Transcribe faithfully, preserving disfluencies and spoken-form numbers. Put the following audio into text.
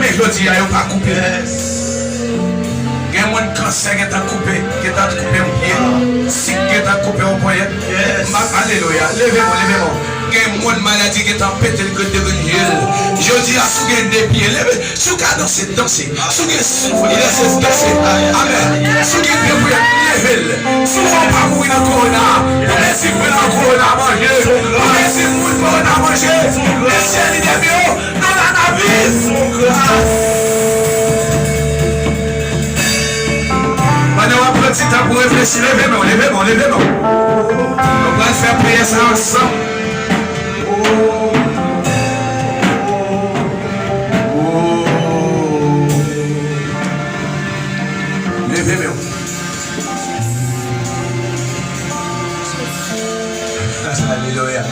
Men jodi a, yo pa koupe. Gen moun kansè gentan koupe, gentan koupe yon pye. Sik gentan koupe yon ponyèt. Ma-, alelouya. Leve men w, leve men w. Gen moun maladi gentan pete l, gentan degrennye l. Jodi a, si w gen de pye, leve. Si w ka danse, danse. Si w gen souf, danse, danse. Amèn. Si w gen de ponyèt, leve l. Si w pa mouri nan kowona, ou mezi moun nan kowona manje. Ou mezi moun kowona manje. Mesye, lidè m yo, nou la n ap viv. Pandan w ap pran ti tan pou reflechi, leve men w, leve men w, leve men w. Nou pral fè priyè sa ansanm. Leve men w. Alelouya.